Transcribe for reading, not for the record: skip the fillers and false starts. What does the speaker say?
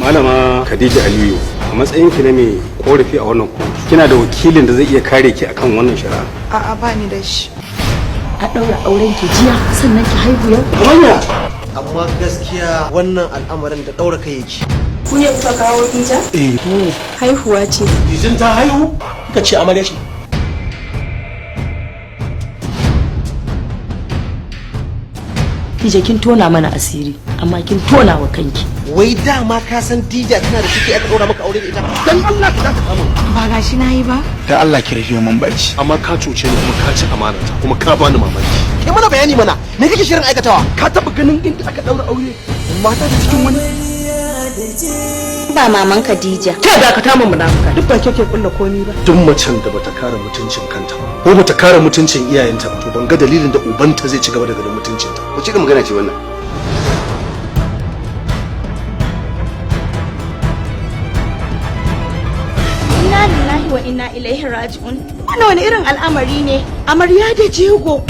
Malama Khadija Aliyu, a matsayin ki na mai korafi a wannan kotu, kina da wakilin da zai iya kare ki akan wannan shari'a? A'a, ba ni da shi. A ɗaura auren ki jiya, sannan ki haihu yau? Amma gaskiya wannan al'amarin da ɗaura kai yake. Ku ne kuka kawo Dija? Eh. Haihuwa ce. Dijin ta haihu? Kika ce amarya ce. Dija, kin tona mana asiri, amma kin tona wa kanki. Wai dama ka san Dija tana da ciki aka ɗaura maka aure da ita? Dan Allah ka zaka kama. Ba gashi na yi ba. Da Allah ki rufe mun baki. Amma ka cuce ni, kuma ka ci amana ta, kuma ka bani mamaki. Kai mana bayani mana, me kake shirin aikatawa? Ka taba ganin inda aka daura aure mata da cikin wani? Ba maman Khadija. Ke dakata mun, munafuka. Duk ba ke ke kulla komi ba. Duk macen da bata kare mutuncin kanta ba ko bata kare mutuncin iyayenta ba, to ban ga dalilin da ubanta zai ci gaba da ganin mutuncinta. Wace irin magana ce wannan? Inna lillahi wa inna ilaihi raji'un. Wannan wani irin al'amari ne? Amarya da jego.